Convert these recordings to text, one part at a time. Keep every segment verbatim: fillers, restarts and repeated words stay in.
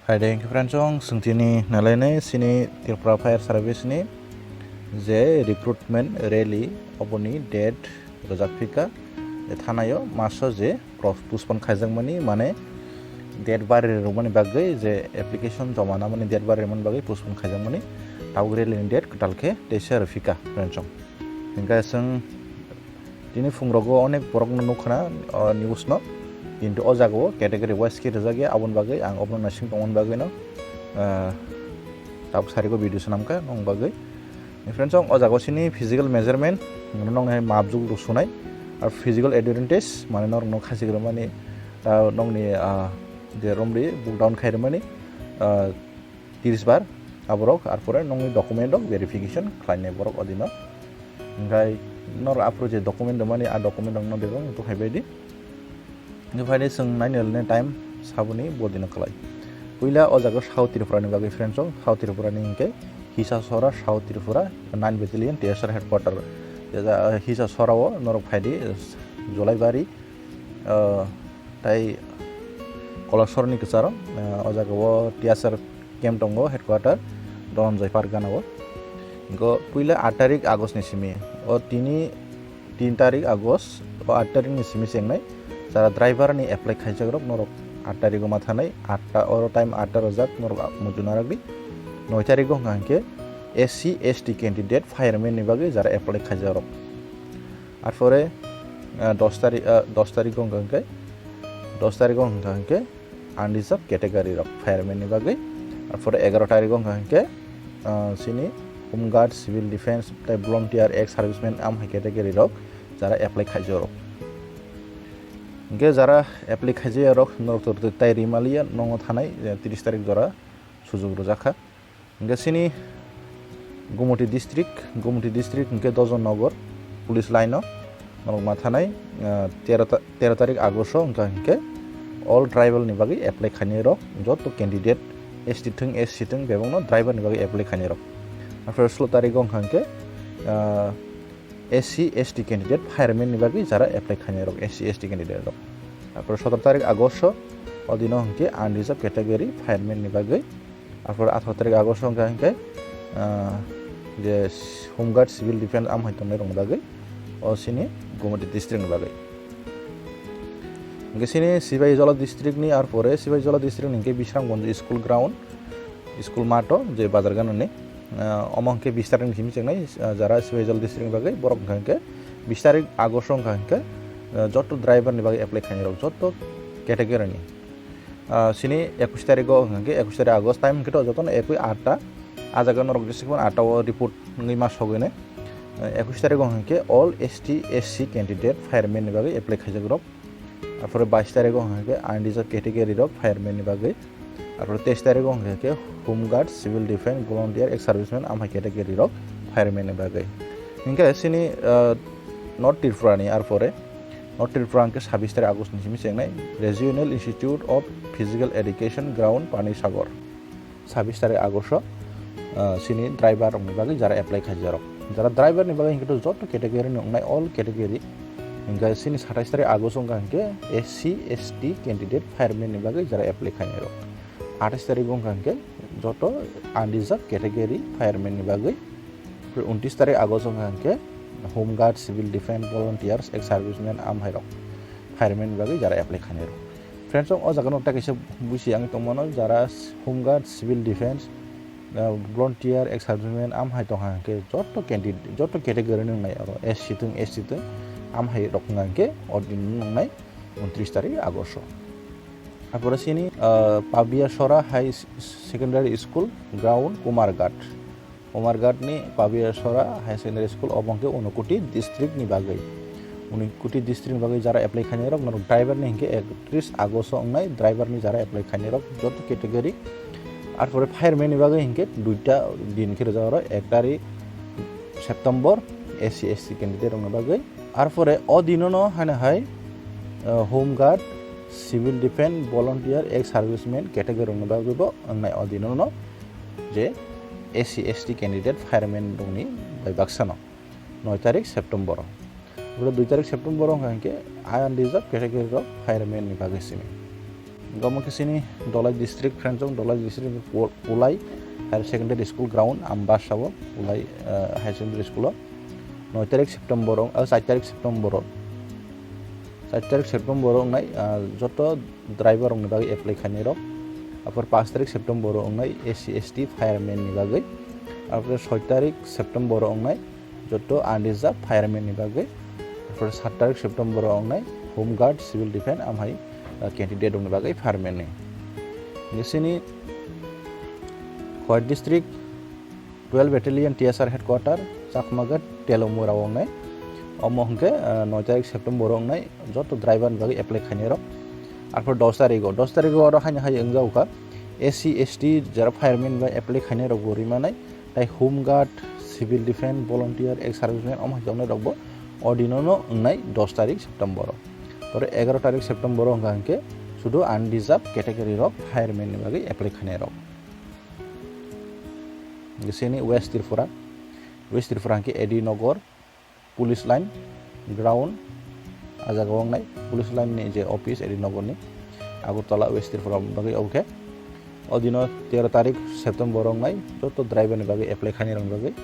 Hai de, hingke friends, chwng swngchini nalainai chini Tripura Fire Service ni je recruitment rally oboni date rwjak phika, je thanayo maso je pro-, postpone khaijakmani, mane date bari rwmani bagwi, je application joma namani date bari rwmani bagwi postpone khaijakmani, tabuk rally ni date kwtal khe teisa rw phika, friends, chwng. Hingke chwng tini phungrogo onek borokno nukha na, o news no, kintu o jaga o category wise khe rijak ya, aboni bagwi ang obono naising tongmani bagwi no, ah, tabuk sarigo video swnamkha nong bagwi. Friends, o jaga o chini physical measurement, nong hai mapjwk rok sunai, ar physical advantage, mane norok no khasi rwmani, ah, nongni, ah, je romri book down khai rwmani, ah, tiris bar aborok, ar pore nongni document rok verification khlainai borok odino. Hingkhai norok aphuru je document rwmani, a document rokno bebak wngtong hai baidi. Hingkhai phai de chwng nainani time saboni bodino kwlai. Puila o jaga South Tripura ni bagwi, friends, o South Tripura ni hingke Hisasora South Tripura nine Battalion T S R headquarter. Hisa sora o norok phai di, Jolaibari, ah, tai Kolosor ni kwcharo, ah, o jaga o T S R camp tongo, headquarter Dhananjay Park gana o. Hingke puila aat tarik August ni simi, o tini tin tarik August, o aat tarik ni simi chengnai jara driver ni apply khaijak rok norok aat tarik o ma thanai, aat ta, oro time aat ta rwjak norok muchung narak di. Noi tarik o hwnka hingke S C S T candidate fireman ni bagwi jara apply khaijak rok. Arpore, ah, dos tarik, ah, dos tarik o hwnka hingke, dos tarik o hwnka hingke unreserved category rok fireman ni bagwi. Arpore egaro tarik o hwnka hingke, ah, chini Home Guard, Civil Defense, tai Volunteer, Ex Serviceman, am hai category rok jara apply khaijak rok. Hingke jara apply khaijak rok norok tor tai rimaliya nongo thanai, eh, tris tarik jora sujok rwjak kha. Hingke chini Gumoti district, Gumoti district hingke Dojon Nogor police line o norok ma thanai, ah, tero ta-, tero tarik August o hingka hingke all tribal ni bagwi apply khainai rok, joto candidate S T thwng, S C thwng, bebakno driver ni bagwi apply khainai rok. Arpore sulo tarik o hingka hingke, ah, S C S T candidate fireman ni bagwi jara apply khainai rok, S C S T candidate rok. Arpore sotoro tarik August o, o dino hingke unreserved category fireman ni bagwi. Arpore atharo tarik August o hingka hingke, ah, je Home Guard, Civil Defense, am hai tongnai rok ni bagwi, o chini Gumoti district ni bagwi. Hingke chini Sipahijola district ni, arpore Sipahijola district ni hingke Bisramganj school ground, school math o je bazar gana ni, ah, omo hingke bis tarik ni simi chengnai, ah, jara Sipahijola district ni bagwi borok hingka hingke bis tarik August o hingka hingke, ah, joto driver ni bagwi apply khainai rok joto category ni. Ah, chini ekush tarik o hingka hingke ekush tarik August time hingke to jotono ekui aat ta. Ah jaga norok jesik phano aat ta o report wngwi ma sogwi nai. Ah, ekush tarik o hingke all S T, S C candidate fireman ni bagwi apply khaijak rok. Arpore bais tarik o hingke unreserved category rok fireman ni bagwi. Arpore teis tarik o hingke Home Guard, Civil Defense, Volunteer, Ex Serviceman, am hai category rok fireman ni bagwi. Hingke chini, ah, North Tripura ni arpore North Tripura hingke sabis tarik August ni simi chengnai Regional Institute of Physical Education ground Panisagar. Sabis tarik August o, ah, chini driver rok ni bagwi jara apply khaijak rok. Jara driver ni bagwi hingke to joto category ni wngnai, all category. Hingke chini satais tarik August wngkha hingke S C, S T candidate fireman ni bagwi jara apply khainai rok. Atais tarik wngkha hingke joto unreserved category fireman ni bagwi. Untis tarik August wngkha hingke Home Guard, Civil Defense, Volunteers, Ex Servicemen, am hai rok fireman ni bagwi jara apply khainai rok. Friends, o jaga no ta kaisa busi ang tongmano, jara Home Guard, Civil Defense, ah, Volunteer, Ex Servicemen, am hai tongkha hingke joto candidate, joto category ni wngnai oro S C thwng, S T thwng, am hai rok wngkha hingke o din wngnai untis tarik August o. Arpore chini, ah, Pabiasora High S-, Secondary School ground Kumarghat. Kumarghat ni Pabiasora High Secondary School obo hingke Unakoti district ni bagwi. Unakoti district ni bagwi jara apply khainai rok norok driver ni hingke ektris August o wngnai driver ni jara apply khainai rok joto category. Arpore fireman ni bagwi hingke duita din khe rwjak oro, ek tarik September S C S T candidate rok ni bagwi. Arpore o dino no haino hai, ah, Home Guard, Civil Defense, Volunteer, Ex Servicemen category rok ni bagwi bo wngnai o dino no je S C S T candidate fireman rok ni bai baksa no noi tarik September o. Boro dui tarik September o hingka hingke unreserved category rok fireman ni bagwi simi. Gomokisini Dolai district, friends, Dolai district Pulai Higher Secondary School ground, Ambasa o Pulai, eh, Higher Secondary School o noi tarik September o, eh, char tarik September o, char tarik September o wngnai, eh, joto driver rokni bagwi apply khainai rok. Apor paanch tarik September o wngnai S C S T fireman ni bagwi. Apor soi tarik September o wngnai joto unreserved fireman ni bagwi. Apor sat tarik September o wngnai Home Guard, Civil Defence, amhai, uh, candidate rokni bagwi fireman ni. Ngesini Khowai district twelve Battalion T S R headquarter, Chakmaghat, Telomura o wngnai. Omo hwnkhe, uh, noi tarik September o wngnai joto driver ni bagwi apply khainai rok. Arpor dos tarik o, dos tarik o oro haino hai wngjago kha, S C S T jara fireman bai apply khainai rok bo rimanai, tai Home Guard, Civil Defence, Volunteer, ex serviceman omo hai tongnai rok bo o dino no wngnai dos tarik September o. Tore egaro tarik September o hwnkha hwnkhe sudu unreserved category rok fireman ni bagwi apply khainai rok. Sini West Tripura, West Tripura hwnkhe A D Nogor, Police Line ground, a jaga o wngnai Police Line ni je office A D Nogor ni, Agartala, West Tripura bagwi obo khe. O dino tero tarik September o wngnai joto driver ni bagwi apply khainai rok bagwi.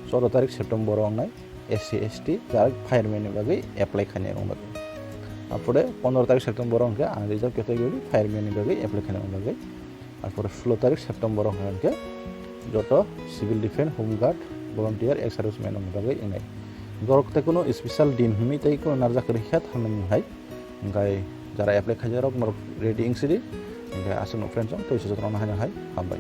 Choudo tarik September o wngnai S C S T jara fireman ni bagwi apply khainai rok bagwi. Apore pondro tarik September o hwnkhe unreserved category fireman ni bagwi apply khainai rok bagwi. Arpore sulo tarik September o hwnkhe joto Civil Defence, Home Guard, Volunteer, ex serviceman rokni bagwi wngnai. Borok tei kuno special din hwnwi tei kuno narwk rwkha thangnani hai. Hwnkhe jara apply khaijak rok norok ready wngsidi. Hwnkhe aswkno friends rok tei sujak rokno haino hai hambai.